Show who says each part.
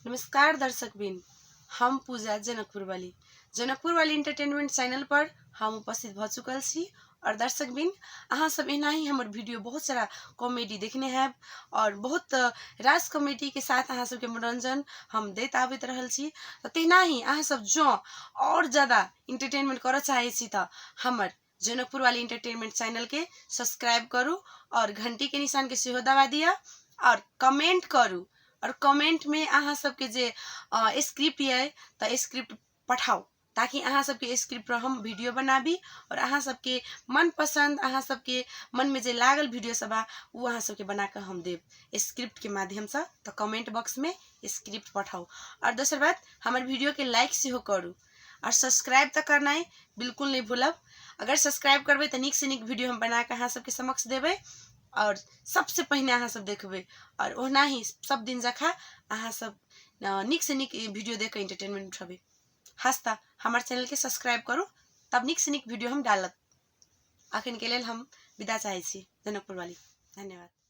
Speaker 1: नमस्कार दर्शक बिन, हम पूजा जनकपुर वाली, जनकपुर वाली इंटरटेनमेंट चैनल पर हम उपस्थित भ चुकल छी। और दर्शक बिन, अहाँ सब एना ही हमर वीडियो बहुत सारा कॉमेडी देखने हैब और बहुत रास कॉमेडी के साथ अहाँ सबके मनोरंजन हम दैत आबैत रहल छी। तऽ तहिना ही अहाँ सब जँ और ज्यादा इंटरटेनमेंट करऽ चाहै छी तऽ हमर जनकपुर वाली इंटरटेनमेंट चैनल के सब्सक्राइब करू और घंटी के निशान के सेहो दबा दिअ और कमेंट करू। और कमेंट में अहाँ सबके जे स्क्रिप्ट ये तऽ स्क्रिप्ट पठाउ, ताकि अहाँ सबके स्क्रिप्ट पर हम वीडियो बनाबी और अहाँ सबके मनपसंद, अहाँ सबके मन में जे लागल वीडियो सब बा वो अहाँ सबके बना के हम देब स्क्रिप्ट के माध्यम से। तऽ कमेंट बॉक्स में स्क्रिप्ट पठाउ। और दोसर बात, हमर वीडियो के लाइक सेहो करू और सब्सक्राइब तऽ करनाइ बिल्कुल नहीं भूलब। अगर सब्सक्राइब करबै तऽ नीक से नीक वीडियो हम बना के अहाँ सबके समक्ष देबै और सबसे पहिने अहाँ सब देखबै। और ओना ही सब दिन जखा अहाँ सब नीक से नीक वीडियो देख के एंटरटेनमेंट उठेबै। हस्ता हमर चैनल के सब्सक्राइब करू, तब नीक से नीक वीडियो हम डालब। अखन के लेल हम विदा चाहै छी, जनकपुर वाली। धन्यवाद।